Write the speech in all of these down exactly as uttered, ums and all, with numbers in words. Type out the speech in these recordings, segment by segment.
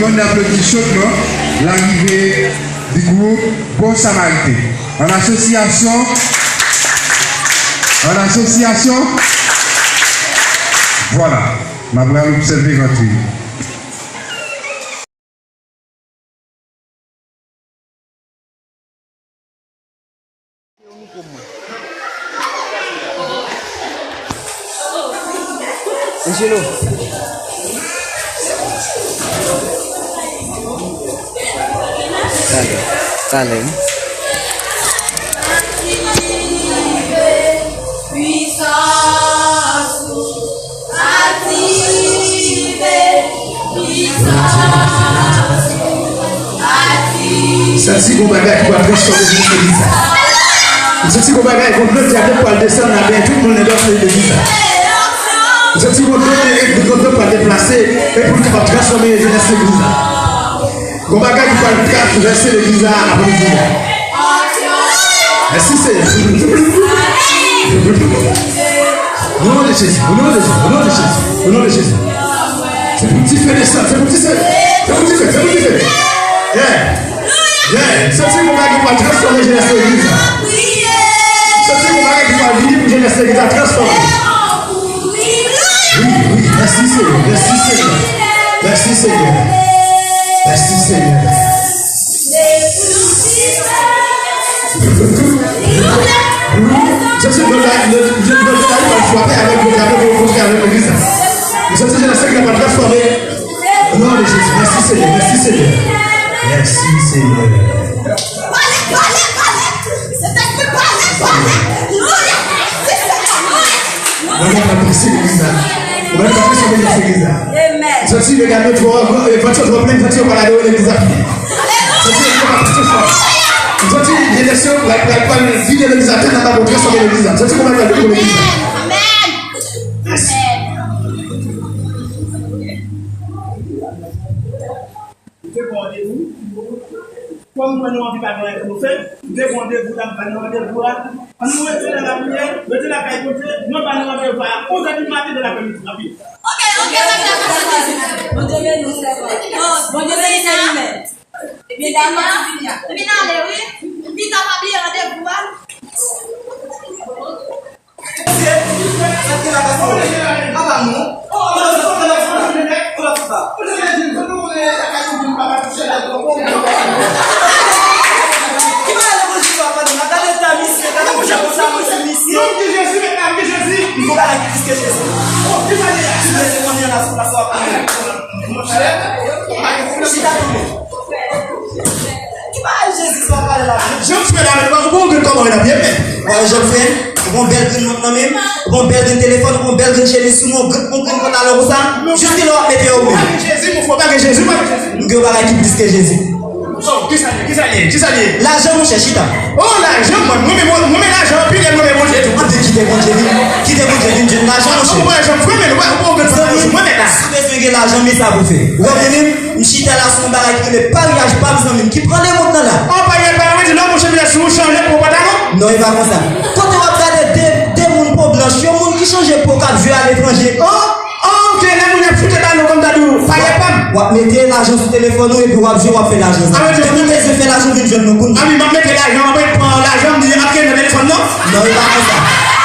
Bann aplodi chotman larive di gwoup Bon Samariten. An asosyasyon, an asosyasyon, vwala, m ap pral obsève rantre. Angelo. Talè, talè, wi. Aktive. Santi gon bagay ki pral transfòme legliz la. M santi gon bagay, gon grenn dyab pral desann ladan tout moun nan legliz la. M santi gon grenn, gon grenn pral deplase e pou l kapab transfòme jenès legliz la. Gon bagay ki pral travèse legliz la aprèmidi a. Mèsi, Seyè. O non de Jezi, o non de Jezi, o non de Jezi, o non de Jezi. Se pou dife desann, se pou dife, se pou dife, se pou dife. Yeah. Yeah. Santi gon bagay ki pral transfòme jenès legliz la. Santi gon bagay ki pral vini pou jenès legliz la transfòme. Wi, wi, mèsi Senyè, mèsi Senyè, mèsi Senyè, mèsi Senyè. Jezi, nou la, nou, nou, nou la, nou pral frape avèk nou, avèk nou, kontre avèk legliz la. Nou santi jenès legliz la pral transfòme. O non de Jezi, mèsi Senyè, mèsi Senyè. Mèsi Senyè. Pale, pale, pale. Sentèspri, pale, pale. Glorya. Mèsi Senyè. Glorya. Mwen menm pa pase legliz la. Mwen menm pa pase legliz la. Amen. Santi regarde twò, vant yo twò plen, santi yo pa adore legliz la. Santi yo pa pase fò. Santi jenès yo pral, pral, pral vide legliz la, tèt anba kontre sou legliz la. Santi kòman yo pral legliz la. Amen. Mèsi. Amen. Nou te pran randevou. Kòm mwen nou anvi pa gen anyen pou nou fè, nou te pran randevou, n ap ba nou randevou a. Ann nou rete nan lapriyè, rete lakay Bondye, nou ap ba nou randevou a onz è di maten nan laprèmidi. Anpil. Ok, ok, ok, ok. Bondye beni w, sè. Bondye beni sè Limè. Epi dama, epi n ale wi. Pita pa bliye randevou a. Chita tou. Ki bagay Jezi sa pale la? Jan frè la menm, ou pa konprann kòman l ap ye, men. Wè, jan frè, ou gon bèl grenn mont nan men, ou gon bèl grenn telefòn, ou gon bèl grenn chemiz sou nou, ou gon grenn pantalon konsa. Jiskilè w ap mete yo menm? Jezi, mon frè, pa gen Jezi, pa gen Jezi. Nou gen yon bagay ki plis ke Jezi. Oh, kisa l ye? Kisa l ye? Kisa l ye? Lajan, monchè, chita. Oh, lajan, mwen, mwen renmen, mwen renmen lajan anpil, e mwen renmen Bondye tou. Anben kite Bondye vin, kite Bondye vin jwenn lajan, monchè. Ou pa jan frè, men ou pa, ou pa gen sa sou mwen, men la. Si w bezwen gen lajan, men sa pou fè. Ou konprann? M chita la sou yon bagay ki rele paryaj pa m, zanmi m, ki pran lemond nan la. An paryaj pa m, di non, monchè, m sou chanje pou pantalon. Non, e pa konsa. Kote w ap gade de, de moun po blanch, yon moun ki chanje po k ap jwe aletranje. Oh, oh, ok, lè moun ap foute balon kòm ta di w, paryaj pa m. W ap mete lajan sou telefòn ou epi w ap jwe, w ap fè lajan. Sa vle di, ou bezwen fè lajan, vin jwenn nou kounye a. Ami, m ap mete lajan, m ap pran lajan, m di, ap gen nan telefòn nan. Non, e pa konsa.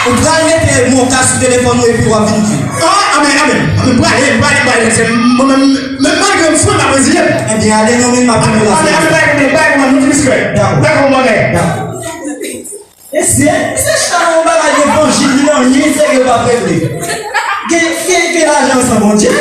Ou pral mete monka sou telefòn ou epi w ap vin di. Ah, amen, amen. Amen. Prale, prale, prale. Se mwen menm, menm malgre m fou, m ap reziye m. Ebyen, ale non, men m ap vin la. Amen, amen, bay, bay, bay, nou ti misye. Dakò. Dakò, mwen, men. Dakò. Mesye, misye chita nan yon bagay levanjil, li nan anyen serye l p ap regle. Gen, gen, gen lajan san Bondye.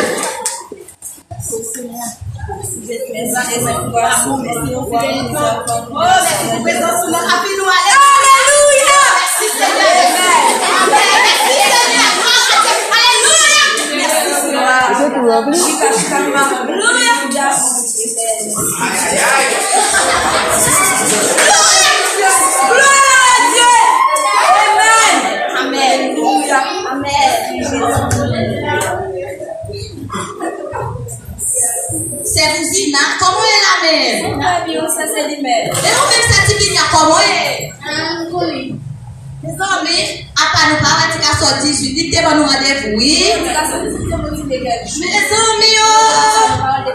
Amen. Amen. Amen. Sè Kouzina, kòman w ye la menm? Mwen byen, sè Selimè. E ou menm, sè Tivinya, kòman w ye? Mezanmi, apa nou pa wè ti gason dizuit, li te ban nou randevou, wi. Ti gason dizuit te ban nou randevou. Mezanmi, oh!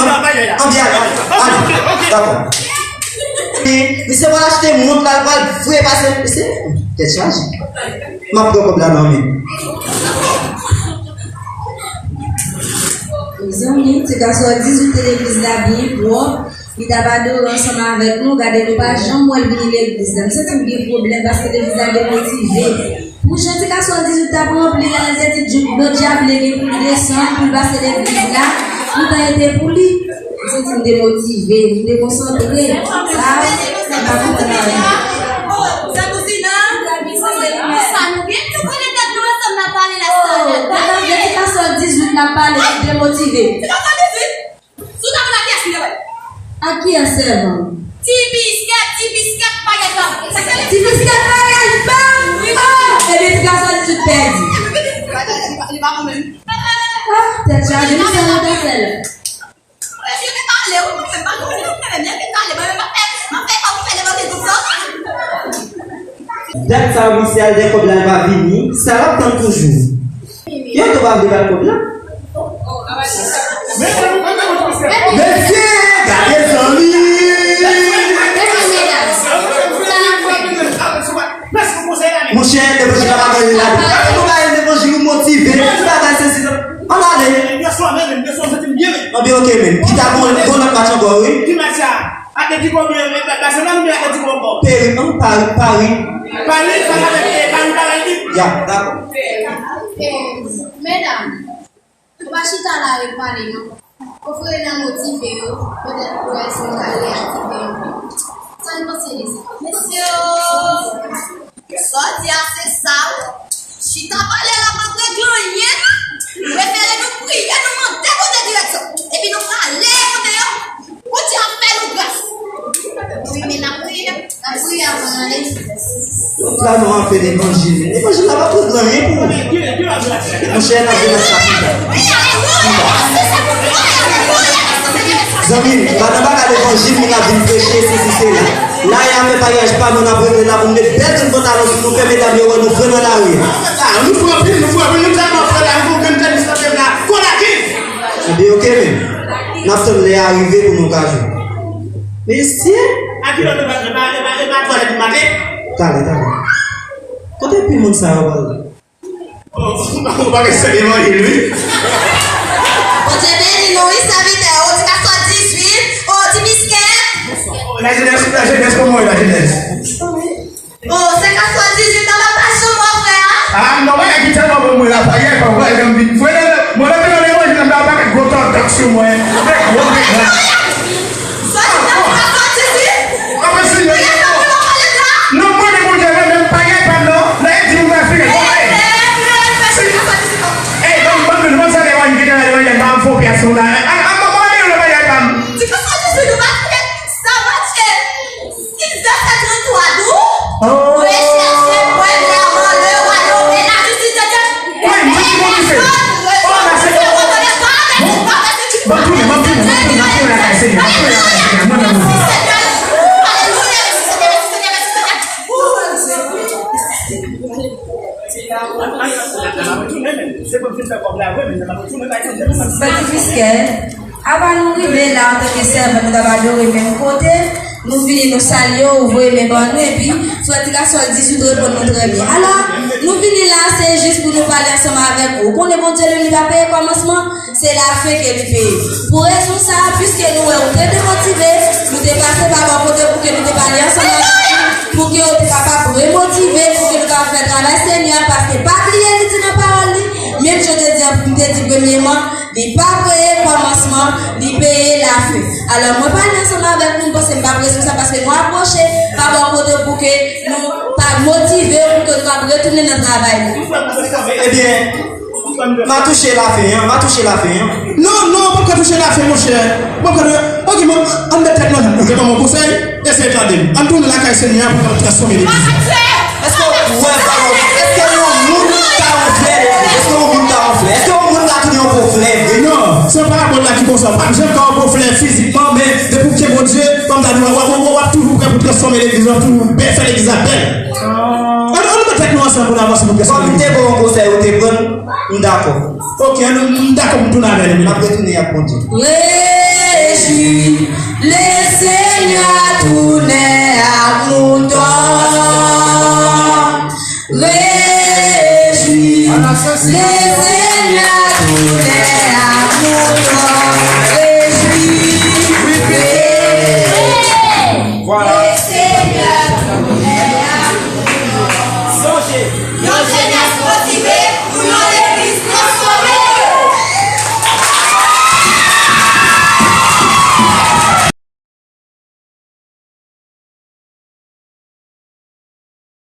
Ann ale, ale, ale. Dakò. Misye pral achte mont la, l pral voye pase. Misye, tèt chaje. M ap pran kòb la nan men. Mezanmi, ti gason an dizuit te legliz la byen pwòp. Li t ap adore ansanm avèk nou, gade nou pa janm wè l vini legliz la. M santi m gen pwoblèm paske legliz la demotive. Pou jan ti gason an dizuit t ap ranpli la, l te di, Bondye ap vle gen pou l desann, pou l pase legliz la, poutan e te pou li. M santi m demotive, m dekonsantre. Sa, m pa konprann anyen. Oh, Zan Kouzina, sa nou gen tou konnen tèt nou ansanm n ap pale la. Oh, pandan de ti gason dizuit n ap pale, m demotive. Ti gason dizuit? Sou tablo a, kiyès ki te wè? Ak kiyès sèvan? Ti biskèt, ti biskèt payèt la. Ti biskèt payèt pa m? Oh, ebyen, ti gason dizuit pèdi. Li pa bon menm. Ah, tèt chaje, misye nan tèt sèl. Mwen, je te pale, ou mwen pa konn, mwen, je te pale, mwen, mwen, mwen, mwen, mwen, mwen, mwen, mwen, mwen, mwen, mwen, Dat sa misye al dèyè kòb la, l pa vini, sa l ap tann toujou? Yo tou pa vle bay kòb la. Mesye, gade zanmi! Monchè, levanjil la pa gen anyen ladan. Èske nou bay levanjil ou motive? Ti bagay sezi la. Ann ale. Ann byen, ok, men. Pita gon, gon lòt match ankò, wi. Ki match sa? Atletico oubyen Barcelone oubyen Atletico ankò? Peri, non, Pari, Pari. Pari, sa ka fè Pari, Pari. Ya, dakò. Medam, nou pa chita la ret pale, non. Fò frè nan motive yo, petèt pou wè si nou ka reaktive yo. Sa n panse de sa? Mesye o! Sa w di a se sa wi. Chita pale la p ap regle anyen non. Prefere nou priye, nou mande Bondye direksyon. Epi nou prale kote yo. Bondye ap fè nou gras. Ebyen n ap priye. N ap priye avan n ale. Yo travay anfen levanjil. Levanjil la p ap regle anyen pou ou. Monchè, n ap vin nan sa pita. Zanmi m, pa nan bagay levanjil, moun ap vin preche, sesi, sela. La, y a fè maryaj pa nou, n ap regle la pou n met bèl grenn pantalon sou nou, fè medam yo wè nou vrèman lari a. Ah, nou fè anpil, nou fè anpil, nou tèlman fè la, nou fè grenn tènis nan pye m la, kò la grenn. Ebyen, ok, men. N ap tann lè a rive pou nou ka jwe. Mesye! A kilè nou pral, nou pral, nou pral, nou pral twalèt pou maten? Talè, talè. Kote pil moun sa yo pral? Ou pa ka sèvi levanjil, wi. Bondye beni nou, wi, sèvitè. O, ti gason dizuit, o, ti biskèt. Lajenès, lajenès, kòman w ye, lajenès? O, se gason dizuit an, pa janm wè frè a. Ah, non, bagay ki tèlman bon, mwen la, pa gen, pa, pa gen, vin. Frè, mwen la, mwen la, mwen la, mwen la, mwen la, mwen la, gwo tantan sou mwen. Mwen gwo, mwen la. Sòti nan plas sòti si. Apa sini? Kiyès sa pou nou pale la? Non, mwen menm Bondye mwen menm pa gen pa m non. Lè di ou va fini. Bon, hey. Hey, ban m ban m ban m sa de wany ki te la de wany pa m fon pyès nou la. A a mwen mwen mwen mwen pa m. Ti pa sòti si nou pa fini. Sa match e. Siks zè trannntwa dou. Recherchez premièrement le royaume et la justice de Dieu. Wi, mwen ki mwen ki fè. Oh, la se. Bon, bon, tounen, bon, tounen, bon, tounen, bon, tounen lakay Senyè, bon, tounen lakay Senyè, mwen menm. Sèvant, nou rive la antanke sèvant, nou t ap adore menm kote. Nou vini, nou salye w, ou voye men ban nou, epi frè Ti Gason ak Dizout reponn nou trè byen. Alò, nou vini la, se jis pou nou pale ansanm avèk ou. Ou konnen Bondye, li, li pa peye kòmansman, se lafen ke li peye. Pou rezon sa a, piske nou wè ou te demotive, nou te pase pa bò kote pou ke nou te pale ansanm avèk ou, pou ke ou te kapab remotive, pou ke nou kapab fè travay Senyè a, paske pa bliye li di nan pawòl li, menm jan te di, m te di premyèman, li pa peye kòmansman, li peye lafen. Alò, mwen pale ansanm avèk nou, m panse m pa prezan sa paske nou apwoche pa bò kote pou ke nou pa motive, pou ke nou pa retounen nan travay nou. Ebyen, m a touche lafen an, m a touche lafen an. Non, non, ou poko touche lafen, monchè. Ou poko, ok, mwen, ann met tèt nou ansanm. Ou te ban mwen konsèy, eseye tande m. Ann tounen lakay Senyè a pou n transfòme legliz la. Èske w wè pawòl? Èske yon moun ka wonfle legliz? Èske yon moun ka wonfle? Èske yon moun ka tounen yon pwoflè vre? Non, se parabòl la ki konsa. W p ap janm ka yon pwoflè fizikman, men depi w gen Bondye, kòm ta di, w ap, w ap, w ap toujou prè pou transfòme legliz la, toujou bè, fè legliz la bèl. Ann, ann met tèt nou ansanm pou n avanse pou transfòme legliz la. Kòm m te ba w yon konsèy, ou te pran l, m dakò. Ok, ann, m dakò pou m tounen avè nou. M ap retounen ak Bondye. Rejwi, Lesenyè tounen ak mouton. Rejwi, Lesenyè tounen ak mouton.